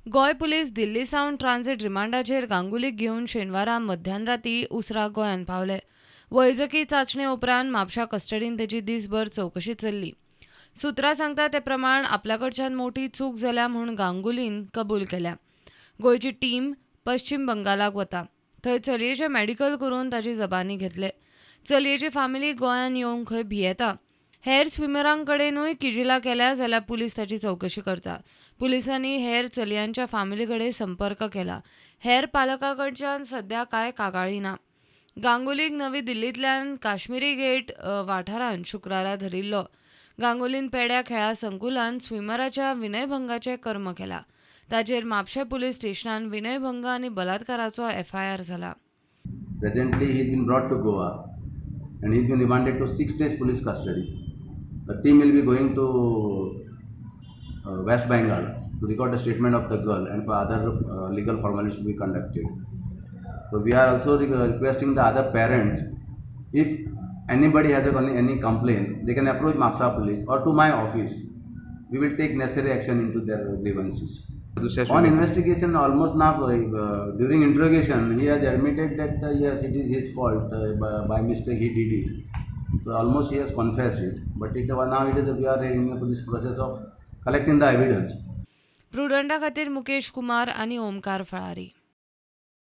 Goa police दिल्ली सावन transit रिमांडाचेर गांगुलीक घेवन शेनवारा मध्यानराती उसरां गोंयांत पावले. वैजकी चांचणे उपरांत म्हापशा कस्टडीन तेची दीसभर चवकशी चल्ली. सुत्रां सांगता ते प्रमाण आपल्याकडच्यान मोठी चूक जाल्या म्हूण गांगुलीन कबूल केल्या. गोंयची टीम पश्चिम बंगालाक वता. थंय चलयेचें मॅडिकल करून ताची जबानी घेतले. चलयेची फामिली गोंयांत येवंक खंय भियेता. हेर स्विमरांकडेनूय किजिलां केल्या जाल्यार पुलीस ताची चवकशी करता. पुलिसांनी हेर चलयांच्या फामिली कडेन संपर्क केला. हेर पालकां कडच्यान सध्या कांय कागाळी ना. गांगुलीक नवी दिल्लींतल्यान काश्मिरी गेट वाठारांत शुक्रारा धरिल्लो. गांगुलीन पेड्या खेळा संकुलान स्विमराच्या विनयभंगाचें कर्म केलां. ताचेर म्हापशें पुलीस स्टेशनान विनयभंग आनी बलात्काराचो एफआयआर जाला. Presently, he has been brought to Goa and he has been remanded to 6 days police custody. The team will be going to West Bengal to record the statement of the girl and for other legal formalities to be conducted. So we are also requesting the other parents, if anybody has any complaint, they can approach Mapsa police or to my office. We will take necessary action into their grievances. दुसऱ्या On investigation, almost now during interrogation, he has admitted that yes, it is his fault. By mistake, he did it. So almost he has confessed it. But it now it is we are in the process of collecting the evidence. प्रुडंटा खातीर मुकेश कुमार आनी ओमकार फळारी.